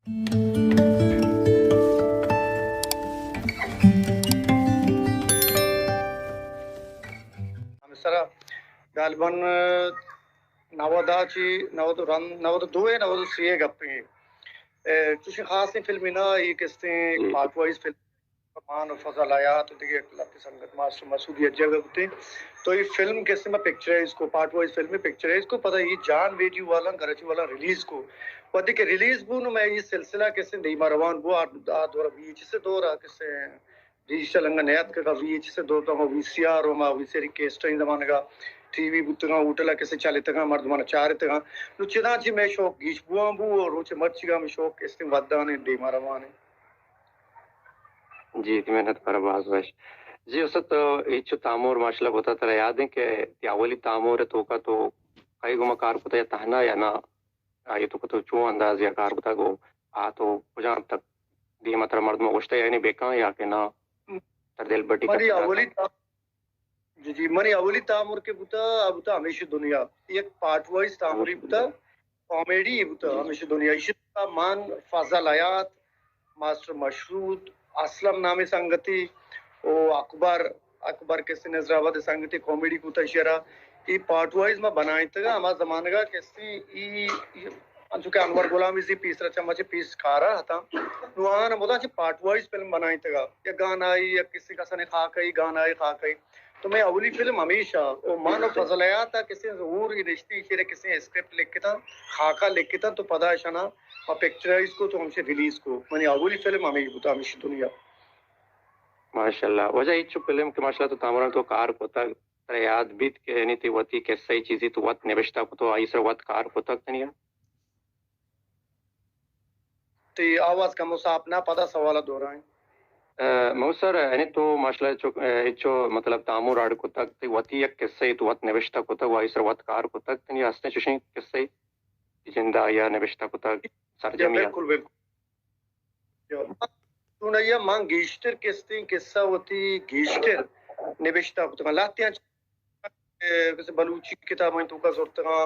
ہمے سرا غالباً نود ءَ چی، نود ءُ رند، نود ءُ دو ءَ، نود ءُ سے ءِ گپے۔ اے، چوشیں خاصیں فلمے نہ، اے کستیں پارٹ وائز فلم، مان ءُ فضل حیات ءُ دگہ لہتے سنگت ماسٹر مسعود یک جاگہ بوتیں۔ تو اے فلم کستیں ما پکچرائز کو، پارٹ وائز فلم پکچرائز کو، پدا اے جان ویڈیو والا، کراچی والا ریلیز کو۔ وہدے کہ ریلیز بو، نو مئے اے سلسلہ کستیں دیما روان بو، آ، آ دورا وی ایچ ایس ءِ دورا کستیں ڈیجیٹل انگا نیاتکگا، وی ایچ ایس ءِ دور تو ہما وی سی آر ءُ ہما وی سی آر کیسٹانی زمانگا ٹی وی بوتگاں، ہوٹل ءَ کسے چلتگاں، مردماں چارتگاں۔ نو چداں چی مئے شوق گیش بوان بو ءُ روچ مرچیگا ہمے شوق استیں ودان ایں، دیما روان ایں۔ جی، تئی محنت پر باز وش۔ جی استاد، تو ہچو تامر ماشاءاللہ بوتا، ترا یاد ایں کہ تئی اولی تامر توکا تو کئی گوما کار کتا یا تہنا یا نہ؟ آئی تو کتو چون انداز یا کار کتگ ءُ آ تو کجام تک دیم ءَ ترا مردم گوشتہ یعنی بکن یا کہ نہ تر دل بٹی منی کتگ اولی آتا؟ تا-، جی، جی، منی اولی تامر کہ بوتا، آ بوتا ہمیش دنیا۔ یک پارٹ وائز تامری بوتا، کامیڈی بوتا ہمیش دنیا۔ ایشی مان فضل حیات، ماسٹر مشرود، اسلم نامیں سنگتی او اکبر، اکبر کسے نظر آباد سنگتی کامیڈی کوتا شرا۔ ای پارٹ وائز ما بنائینتگا ہما زمانگا کسے ای، ای انچو کہ انور غلامی زی پیسرا چما چہ پیس کارا ہتا۔ نو آن مدا چہ پارٹ وائز فلم بنائینتگا۔ یا گانائی یا کسے کسنے خاکئی، گانائی خاکئی۔ تو مئے اولی فلم ہمیشہ او مان و فضلیات ء کسے ظہور ای نشتی، ایشی ء کسے اسکرپٹ لکھتاں، خاکہ لکھتاں، تو پدا اشانا ما پکچرائز کو تو ہمشے ریلیز کو۔ منی اولی فلم ہمیش بوتا، ہمیش دنیا۔ ماشاءاللہ۔ واجہ ہچو فلم کہ ماشاءاللہ تو تامران تو کار کتگ، ترا یاد بیت کہ یعنی تی وتی قصہ ای چیزی تو وت نوشتہ کتو، آئی سر وت کار کتگ تنیا؟ تئی آواز کمو صاف نہ، پدا سوال ء دہرائیں۔ ء، مئو سر، یعنی تو ماشاءاللہ چو، ء، ہچو مطلب تامر اڈ کتگ، تئی وتی یک قصہ ای تو وت نوشتہ کتگ و آئی سر وت کار کتگ، تنی ہستیں چوشیں قصہ ای جند ء آئی ء نوشتہ کتگ، سرجمی ء؟ بالکل، بالکل۔ چونائی ء من گیشتر کستیں قصہ وتی گیشتر نبشتہ کتگاں۔ لہتیاں چ-، اے، کسے بلوچی کتابانی توکا زرتگاں۔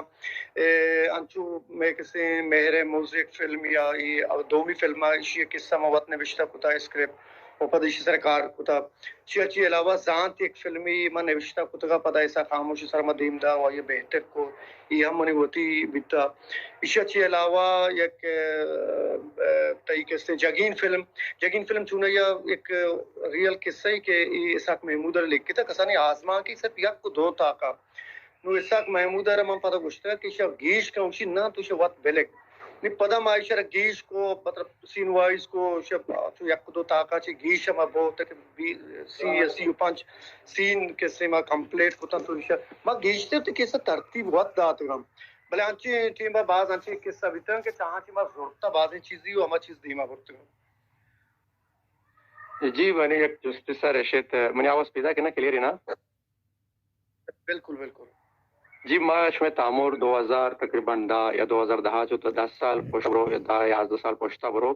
اے، انچو مئے کسے مہر ء موزیک فلم یا اے دومی فلم ء ایشی ء قصہ ما وت نبشتہ کتا، اسکرپٹ، و پد ایشی سر کار کتا۔ چیا چی علاوہ زانت یک فلمی ما نبشتہ کتگا، پدا ایسا خاموش سر ما دیم دا و آئی ء بہتر کو۔ ای ہم منی وتی بیتا۔ ایشی ء چہ علاوہ یک، ء، ء، تئی کسے جگین فلم، جگین فلم چونائی ء یک ریئل قصہ ای کہ ای اسحاق محمود ء لکھتا، کسانی آزمانکی صرف یک و دو تاکا۔ نو اسحاق محمود ء را من پدا گوشتگ کہ ایشی ء گیش کن، گوشی نہ تو ایشی ء وت بلک۔ نی پدا ما ایشی ء را گیش کو، مطلب سین وائز کو، ایشی ء چو یک و دو تاکا چہ گیش ما بوت کہ بی-، سی یا سی و پنچ سین کسے ما کمپلیٹ کتن تو ایشی ء ما گیشتر تو کسے ترتیب وت داتگم۔ بلے انچیں ٹیم ء باز انچیں قصہ بیتگ کہ چاہاں چہ ما زرتہ بازیں چیزی و ہما چیز دیما برتگ۔ جی، منی یک جستے سر اشت، منی آواز پیداک ہے نا، کلیئر ہے نا؟ بالکل، بالکل۔ جی، ما شمئے تامر دو ہزار تقریباً دہ یا دو ہزار دہ چو تو دس سال پشت برو یا دہ یازدہ سال پشتا برو۔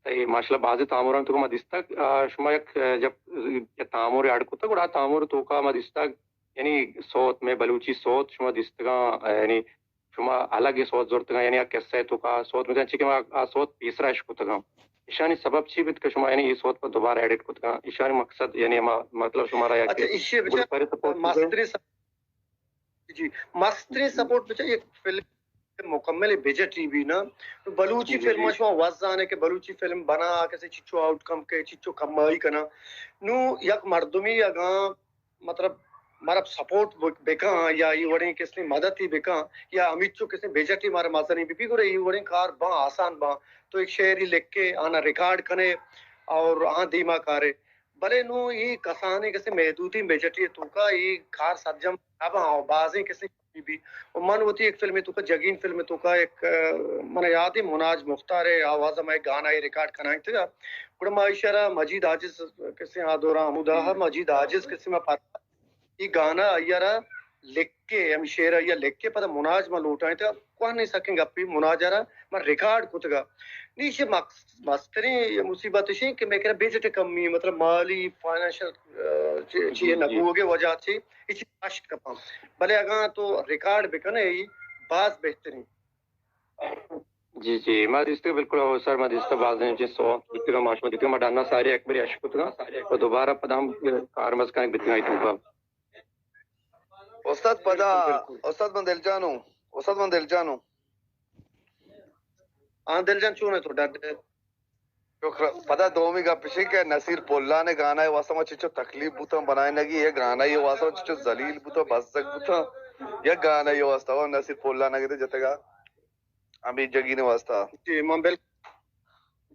تئی ماشاءاللہ بازیں تامران تو ما دیستگ، آ، شما یک، آ، جب، یا تامر اڈ کتگ، گڑا تامر توکا ما دیستگ، یعنی سوت، مئے بلوچی سوت شما دیستگاں، یعنی شما الگ اے سوت زرتگاں، یعنی آ قصہ ء توکا سوت بوتگ، چی کہ ما آ سوت پیسرا اش کتگاں۔ ایشانی سبب چی بیت کہ شما یعنی اے سوت پہ دوبارہ ایڈٹ کتگاں؟ ایشانی مقصد یعنی ما، مطلب شمارا یک اچھا، ایشی ء بچار گلپری سپورٹ مستریں سب-، جی، مستریں سپورٹ بچار یک فلم مکمل بجٹ ای بی نا، بلوچی جی، فلم جی۔ شما وزانے کہ بلوچی فلم بنا کسے چچو آؤٹ کم کے، چچو کمائی کنا۔ نو یک مردمی اگاں مطلب مارا سپورٹ ب-، بکن یا ای وڑیں کسے مددی بکن یا ہمیچو کسے بجٹی مارا مزنی بی بی گڑا ای وڑیں کار باں آسان باں۔ تو ایک شعری لکھ کے آنا ریکارڈ کنے اور آن دیما کارے۔ بلے نو ای کسانیں کسے محدودیں بجٹی توکا ای کار سرجم نہ باں اور بازیں کسے بی بی۔ و من وتی یک فلمے توکا، جگین فلمے توکا یک، ء، من یادیں مناج مختار ء آواز ء ما یک گانا ء ریکارڈ کنائینتگ ء۔ گڑا ما ایشی ء را مجید عاجز کسے آ دوران ہمودا ء مجید عاجز کسے ما پر ای گانا آئی ء را لکھ کے، ہمے شعر آئی ء لکھ کے پدا مناج ما لوٹائینتگ ء۔ کوہنیں سکیں گپے مناج ء را ما ریکارڈ کتگ ء۔ نی ایشی مقص-، مستریں مصیبت اش انت کہ مئے کرا بجٹ کمی، مطلب مالی فائنانشل، ء، چی-، چی جی، نہ جی۔ بوگ ء وجہ چی اے چیز پشت کپاں۔ بلے اگاں تو ریکارڈ بکنے، ای باز بہتریں۔ جی جی، ما دیستگ، بالکل، او سر، ما دیستگ، بازیں چیز سو بیتگ، ما شما دیتگ، ما ڈنا ساری یک بری اشکتگ و دوبارہ پدا ہم کارمرز کنگ بیتگ ای توکا۔ استاد پدا، بالکل، بالکل۔ استاد من دل جانو، استاد من دل جانو۔ ہاں دل جان، چون ئے تو؟ ڈڈ ئے؟ شکر۔ پدا دومی گپ اش کہ نصیر پلان ءِ گانا ءِ واسطہ ما چچو تکلیف بوتاں بنائینگی، یہ گانا ءِ واسطہ ما چچو ذلیل بوتاں، بزگ بوتاں، یہ گانا ءِ واسطہ ما نصیر پلان ءَ گتے جتگا ہمیں جگین ءِ واسطہ۔ جی، من بالکل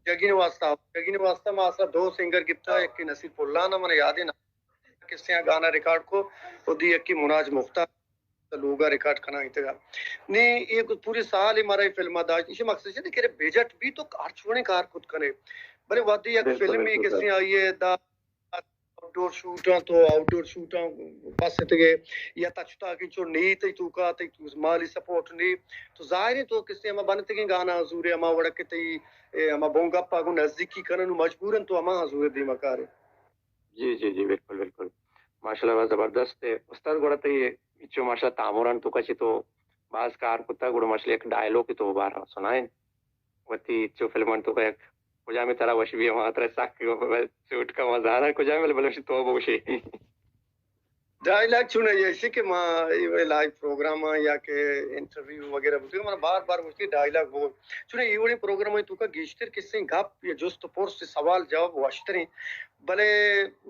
جگین ءِ واسطہ، جگین ءِ واسطہ ما اصلا دو سنگر گپتا، یکی نصیر پلان ءَ، من یاد نہ کسے آ گانا ریکارڈ کو، و دی یکی مناج مختار لوگا ریکارڈ کنائینتگا۔ نی اے پوری سال ءَ مارا اے فلم ءَ داشت۔ ایشی مقصد چہ کہ بجٹ بی تو ہرچ وڑیں کار کت کنے۔ بلے وہدے یک بالکل، فلمے بالکل، کسے آئی ءَ دا آؤٹ ڈور شوٹاں، تو آؤٹ ڈور شوٹاں پس اتگے یا تچ تاکیں چو نی تئی توکا، تئی تو مالی سپورٹ نی، تو ظاہر ہے تو کسے ہما بنتگیں گانا زورے ہما وڑا کہ تئی، اے، ہما بونگپا گوں نزدیکی کنن و مجبورن تو ہما زورے دیما کارے۔ جی جی جی، بالکل بالکل۔ ماشاءاللہ، بس زبردست ہے استاد۔ گوڑا تئی چو ماشاءاللہ تامران توکا چی تو باز کار کتا، گوڑا ماشاءاللہ یک ڈائلوگ تو بارا سنائیں۔ وتی چو فلمان توکا یک کجامی ترا وش بی، ہما ترا سک سوٹ کا، ما زانا کجامی، بلے بلے تو بوشی۔ ڈائیلاگ چون ہے، ایشی کہ ما اے لائیو پروگرام یا کہ انٹرویو وغیرہ بوتے، من بار بار گوشتی ڈائیلاگ بول۔ چون اے وڑیں پروگرام توکا گیشتر کسیں گپ یا جست و پرس، سوال جواب وشتریں۔ بلے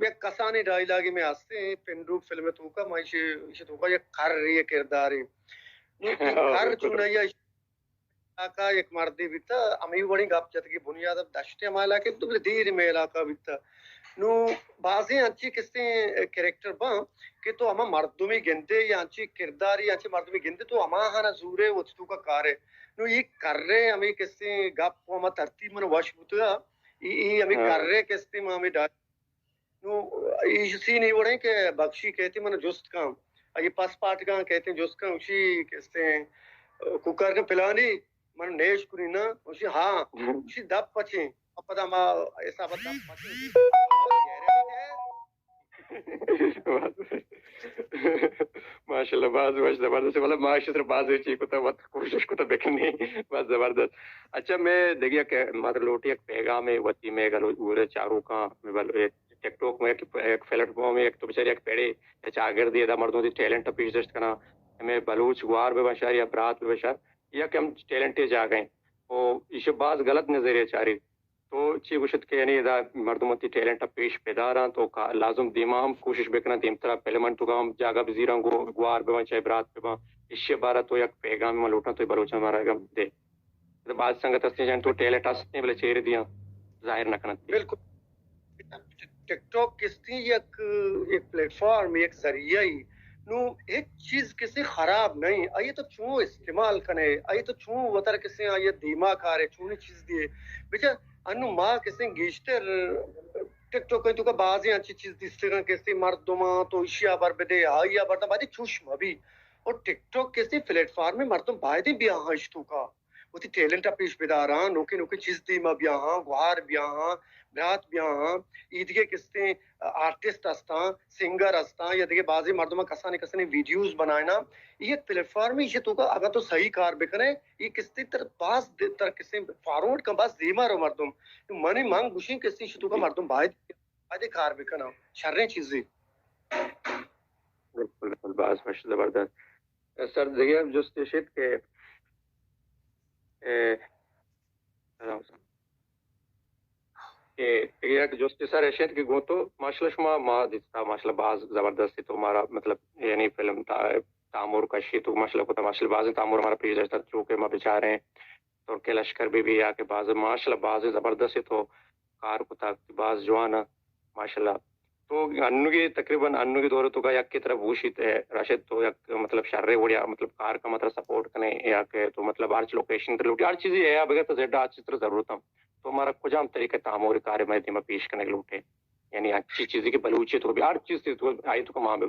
یک کسانیں ڈائیلاگ میں ہستے، پنڈوک فلم توکا، ما ایشی، ایشی توکا یک کر، یک کردارے۔ نو اے کر بالکل۔ چون ہے، علاقہ یک مردے بیتا، ہمے وڑیں گپ جتگی بنیاد ءَ دشت ہما علاقہ تو بلے دیر میں علاقہ بیتا۔ نو بازیں انچی کسیں کریکٹر باں کہ تو ہما مردمی گندے یا انچی کرداری انچی مردمی گندے تو ہما ہانا زورے وتی توکا کارے۔ نو یہ کرے ہمے کسیں گپ و ہما ترتیب من وش بوتگا۔ ای، ای ہمے ہاں۔ کرے کسیں ما ہمے ڈا-، نو، ایش سین ای وڑیں کہ بخشی کہتی من جست کن۔ اگے پس پاٹ کن کہتے جست کن، اسی کہتے، کوکار کے پلانی من نیش کنی نا، اسی ہاں، اسی دپ پچیں۔ پدا ما حساب دپ پچیں۔ ماشاءاللہ، باز وش، زبردست۔ مطلب، ما ایشی سر باز چی کتا، وت کوشش کتا بکنی۔ باز زبردست۔ اچھا، میں دیکھیا کہ مطلب لوٹی یک پیغام ہے وتی میں گلو پورے چاروکاں، میں بل-، ٹک ٹاک میں یک، یک پلیٹ فارم ہے، یک تو بچاری یک پیڑے یا چاگردے، ادا مردم دی ٹیلنٹ پیش داشت کنا، ہمیں بلوچ گوار بہ بشار یا برات بہ بشار، یا کہ ہم ٹیلنٹ جاگہ ہیں۔ او ایشی باز غلط نظریہ چاری۔ تو چی گوشت کہ یعنی ادا مردم وتی ٹیلنٹ پیش بداراں تو کا-، لازم دیما ہم کوشش بکناں، دیمترا فلمن تو ہم جاگہ بزیراں، گو-، گوار بہ بن چاہے برات بہ بن۔ ایشی بارہ تو یک پیغام من لوٹاں تو بلوچاں مارا گم دے۔ باز سنگت ہستیں جان تو ٹیلنٹ ہستیں بلے چیر دیاں ظاہر نہ کنت۔ بالکل۔ ٹک ٹاک کستی یک، یک پلیٹ فارم، یک ذریعہ ای۔ نو ہچ چیز کسی خراب نہیں۔ آئی تو چون استعمال کنے، آئی تو چون وتر کسی آئی دیما کارے، چونی چیز دیے۔ بچا انو ما کسی گیشتر ٹک ٹاک تو کا بازی انچی چیز دیستگاں کسی مردمان تو اشیا بر بدے، آئی بر دے، بعد چوش مبی۔ اور ٹک ٹاک کسی پلیٹ فارم مردم باید بیاہاں اش توکا۔ وتی ٹیلنٹ ءَ پیش بداراں، نوکیں نوکیں چیز دیما بیاہاں، گوہار بیاہاں، برات بیاہاں، ایدگہ کستیں آرٹسٹ ہستاں، سنگر ہستاں، یا دگہ بازیں مردماں کسانیں کسانیں ویڈیوز بنائیناں۔ اے یک پلیٹ فارمے، ایشی توکا اگاں تو صحیح کار بکنے، اے کستیں تر باز د-، تر کستیں فارورڈ کن، باز دیما رو مردم۔ نو منی من گوشیں کستیں ایشی توکا مردم باید، باید کار بکناں، شریں چیزے۔ بالکل، بالکل، باز وش، زبردست۔ سر، دگہ یک جست اش انت کہ، اے، کہ دگہ یک جست سر اش انت کہ گوں تو ماشاءاللہ شما ما دیستا ماشاءاللہ باز زبردست تو مارا مطلب یعنی فلم تا-، تامر کشی تو ماشاءاللہ کتا ماشاءاللہ باز تامر مارا پیش داشتا چو کہ ما بچاریں ترک لشکر بہ بی یا کہ باز ماشاءاللہ باز زبردست تو کار کتا باز جوان ماشاءاللہ۔ تو انوگی تقریباً انوگی دور تو کا یک کی طرف بوشیت، اے، راشد تو یک مطلب شرے وڑیا مطلب کار کا مطلب سپورٹ کنے یا کہ تو مطلب ہر لوکیشن تے لوٹی ہر چیز ہے بغیر تو زیادہ ہر چیز تر ضرورت ہم تو ہمارا کجام طریقے تامور کار میں دیما پیش کنے لوٹے یعنی اچھی چیزیں کہ بلوچی تو بھی ہر چیز تو آئی تو کما بے۔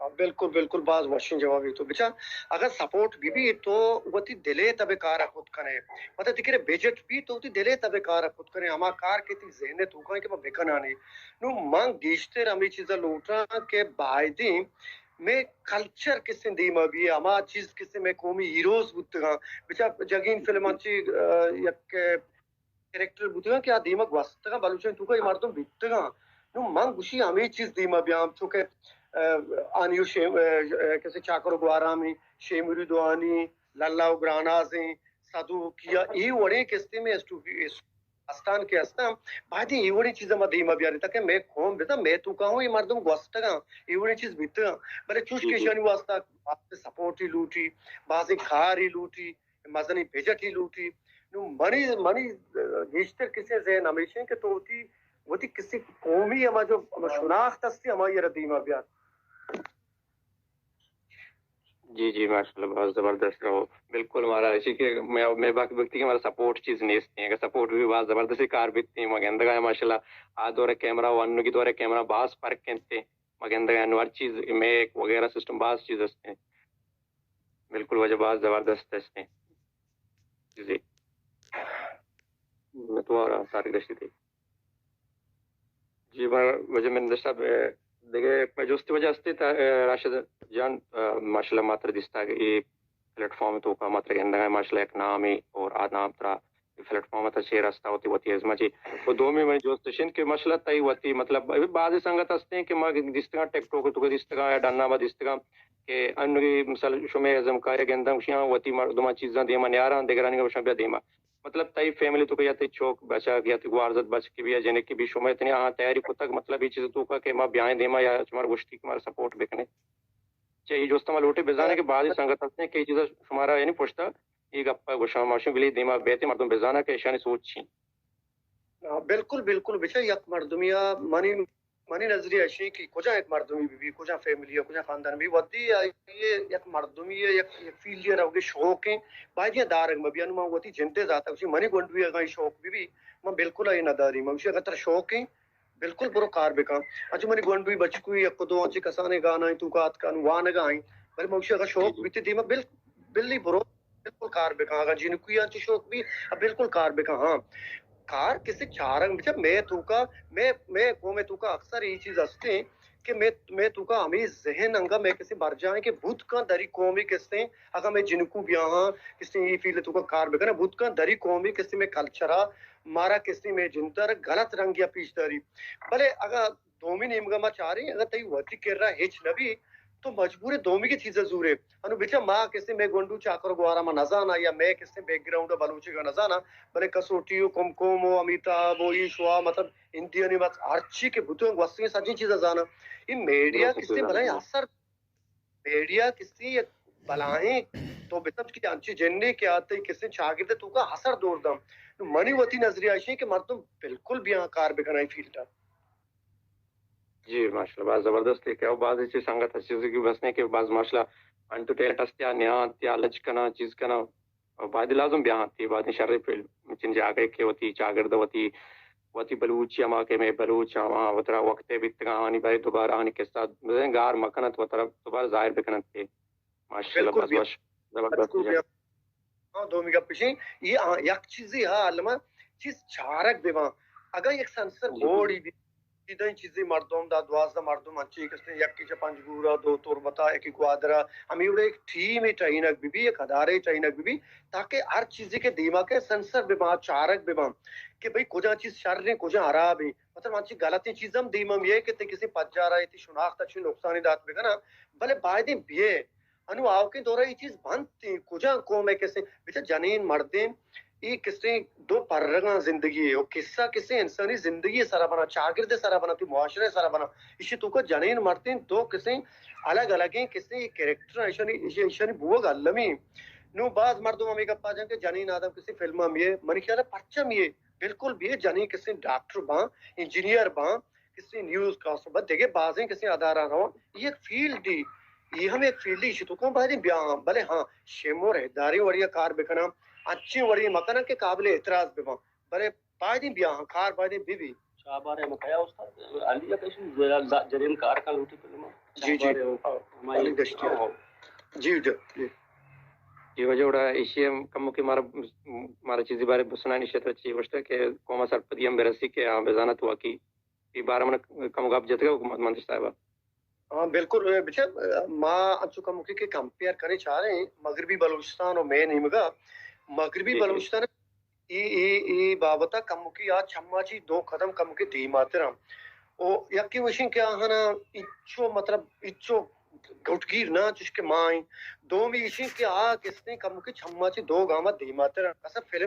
ہاں، بالکل، بالکل، باز وشیں جوابے تو بچار۔ اگر سپورٹ بی بی تو وتی دلے تبے کار کت کنے۔ مطلب تئی کرے بجٹ بی تو وتی دلے تبے کار کت کنے۔ ہما کار کہ تئی ذہن توکا کہ ما بکنانی۔ نو من گیشتر ہمیں چیزا لوٹاں کہ بایدیں مئے کلچر کسیں دیما بی، ہما چیز کسیں مئے قومی ہیروز بوتگاں، بچا جگین فلم انچی یک کریکٹر بوتگاں کہ آ دیما گوستگاں، بلوچانی توکا اے مردم بیتگاں۔ نوں من گوشی ہمے چیز دیما بیاں، چونکہ آنیو شیم، کسے چاکر و گوارامی، شیمری دوانی، للا و گرانازیں، صدوقیہ، اے وڑیں کستے میں استان کہ ہستاں، باید ایں اے وڑیں چیزاں ما دیما بیاریں تاکہ مئے قوم بزاں مئے توکا ہوں اے مردم گوستگاں، اے وڑیں چیز بیتگاں۔ بلے چوش کہ ایشانی واسطہ بازیں سپورٹی لوٹی، بازیں کاری لوٹی، مزنیں بجٹی لوٹی۔ نوں منی، منی گیشتر کسے ذہن ہمیش انت کہ تو وتی، وتی کسے قومی ہما جو ہما شناخت ہستی ہمائی را دیما بیار۔ جی جی، ماشاءاللہ، بہت زبردست رہو۔ بالکل، مارا ایشی کہ میں، میں باقی وقتی کہ ہمارا سپورٹ چیز نیست ہیں، اگر سپورٹ بھی بہت زبردستی کار بیتی ہیں، مگر اندگا ہے ماشاءاللہ، آ دور کیمرہ و انو کی دور کیمرہ باز فرق انت، مگر اندگا انو ہر چیز میک وغیرہ سسٹم باز چیز ہستے ہیں۔ بالکل، وجہ باز زبردست ہستے ہیں۔ جی، میں تمہارا سارے گشتی تھی۔ جی، واجہ مندر صاحب، دگہ مئے جستی وجہ ہستی تا، راشد جان، ماشاءاللہ ماتر دیستا کہ اے پلیٹ فارم توکا ماتر گندگا ماشاءاللہ یک نامے اور آ نام ترا پلیٹ فارم تا چیر ہستا وتی، وتی ازما چی۔ و دومی منی جست اشین کہ ماشاءاللہ تئی وتی مطلب بعضی سنگت ہستیں کہ ما دیستگاں ٹک ٹاک توکا دیستگاں یا ڈنا ما دیستگاں کہ انگی مثال شمے ازم کار گنداں گوشیاں وتی مردماں چیزاں دیما نیاراں دگرانی گوشاں بیا دیما۔ مطلب تئی فیملی توکا یا تئی چوک بچک یا تئی گوارزت بچک بی یا جنک بی شما اتنی آہاں تیاری کتگ مطلب اے چیز توکا کہ ما بیائیں دیما یا شمار گوشتی کہ مارا سپورٹ بکنے؟ چہ اے جست ما لوٹے بزانے کہ بعضی سنگت ہستیں کہ اے چیز شمارا یعنی پشتا اے گپا گوشاں ماشین بلی دیما بیتے مردم بزانا کہ ایشانی سوچ چی؟ بالکل، بالکل، بچا یک مردمی منی منی نظریہ اشی کہ کجا یک مردمی بی بی، کجا فیملی، کجا خاندان بی، وتی آئی یک مردمی یک، یک فیلڈی روگی شوق ہیں، باید یہ دارگ مبی۔ انو من وتی جندے ذاتا گوشی منی گونڈوی اگاں شوق بی بی، من بالکل آئی نداری۔ من گوشی اگر ترا شوق ہیں، بالکل برو کار بکن۔ اچھا منی گونڈوی بچکوی یک دو انچے کسانے گانا ہیں، توکا اتکان وانگا ہیں، بلے من گوشی اگر شوق بیتے دیما بل-، بلی برو۔ بالکل کار بکن۔ اگاں جنکوی انچو شوق بی، آ بالکل کار بکن۔ ہاں، کار کسے چارگ بچا مئے توکا، مئے، مئے قوم توکا اکثر اے چیز ہستیں کہ مئے، مئے توکا ہمے ذہن انگا مئے کسے برجاہیں کہ بوت کن دری قومی کسے، اگاں مئے جنکو بیاہاں کسے اے فیلڈ توکا کار بکن، بوت کن دری قومی کسے مئے کلچرا مارا کسے مئے جندر غلط رنگیا پیش داری۔ بلے اگاں دومی نیمگا ما چاریں، اگاں تئی وتی کرا ہچ نہ بی، تو مجبور ئے دومی کی چیزا زورے۔ انو بچا ما کسے مئے گونڈو چاکر گوارا ما نزانا یا مئے کسے بیک گراؤنڈ بلوچی گا نزانا، بلے کسوٹی و کم کم و امیتاب و ایشوا مطلب انڈین مت ہرچی کہ بوتو گوستگیں سجیں چیزا زانا۔ اے میڈیا کسے بلائیں اثر، میڈیا کسے یک بلائیں تو بسمجھ کہ انچی جنے کہ آتے کسے چاگرد توکا اثر دور دم۔ نو منی وتی نظریہ اشی کہ مردم بالکل بیاں کار بکنائی فیلڈا۔ جی ماشاءاللہ، باز زبردست ہے کہ باز چیز سنگت ہست چیزی کی بس نے کہ باز ماشاءاللہ انٹرٹینمنٹ است یا نیاں یا لچ کنا چیز کنا باید لازم بیاں تی باید شر فیلم چن جاگہ کہ وتی چاگرد وتی وتی بلوچی ہما کہ میں بلوچ ہما وترا وقت بیتگاں آنی بارے دوبارہ آنی قصہ بزن گار مکنت وترا دوبارہ ظاہر بکنت تی۔ ماشاءاللہ، بس وش، زبردست۔ ہاں، دومی گپ اشیں، اے آ، یک چیزے ہا الما چیز چارگ بباں۔ اگاں یک سنسر بورڈی بی، چیدیں چیزے مردم دا دوازدہ مردم انچیں کستے، یکی چہ پنجگورا، دو تربتا، یکی گوادرا، ہمے وڑا یک ٹیمے ٹہینگ ببی، یک ادارے ٹہینگ ببی، تاکہ ہر چیزے کہ دیما کہ سنسر بباں، چارگ بباں کہ بھئی کجا چیز شر ہیں، کجا حراب ہیں۔ مطلب انچیں غلطیں چیز ہم دیما میئے کہ تئی کسے پجارا ہے، تئی شناخت اچھی نقصانی دات بکناں، بلے بایدیں بیئے۔ انو آوکیں دورا اے چیز بنت ایں، کجا قوم ء کسے بچا جنین مردین اے کسے دو پرگاں زندگی ء، و قصہ کسے انسانی زندگی ء سرا بنا، چاگرد ء سرا بنا، تی معاشرہ ء سرا بنا۔ ایشی توکا جنین مردین دو کسے الگ الگیں کسے کریکٹر ایشانی، ایشانی بوگ المی۔ نو باز مردم ہمیں گپا جن کہ جنین آدم کسے فلم ہم یہ، منی خیال ہے پرچم یہ بالکل بھی ہے، جنین کسے ڈاکٹر باں، انجینئر باں، کسے نیوز کاسٹ، بس دگہ بازیں کسے ادارہ رواں، یک فیلڈی، یہ ہم یک فیلڈی، ایشی توکا باید بیاں، بلے ہاں، شمور ہداریں وڑیا کار بکناں، انچیں وڑی مکناں کہ قابل اعتراض بباں، بلے باید بیاں، کار باید ببی۔ شابارے ہم کیا استاد علی کشی جرین کار کا لوٹی فلم۔ جی، جی۔ شابارے ہم، ہماری علی دشتی۔ ہاں۔ جی، جی، جی۔ یہ وجہ اڑا ایشی ہم کم کہ مارا، مارا چیزی بارے بسنانی شتر چی گوشتا کہ قوم سرپدی ہم برسی کہ ہاں بزانت واقعی اے بارہ من کم گپ جتگ ء مہندش صاحب ء۔ ہاں، بالکل، اے بچار، ما انچو کموکے کہ کمپیئر کنیں چاریں مغربی بلوچستان و مئے نیمگا، مغربی بلوچستان اے، اے، اے بابت ء کموکے آ چما چی دو قدم کموکے دیماتر ہم۔ او یکی وشیں کہ آہانا اچو، مطلب، اچو گٹگیر نہ چش کہ ما ایں۔ دومی ایشیں کہ آ کستیں کموکے چما چی دو گاما دیماتر ہم۔ اصل فلم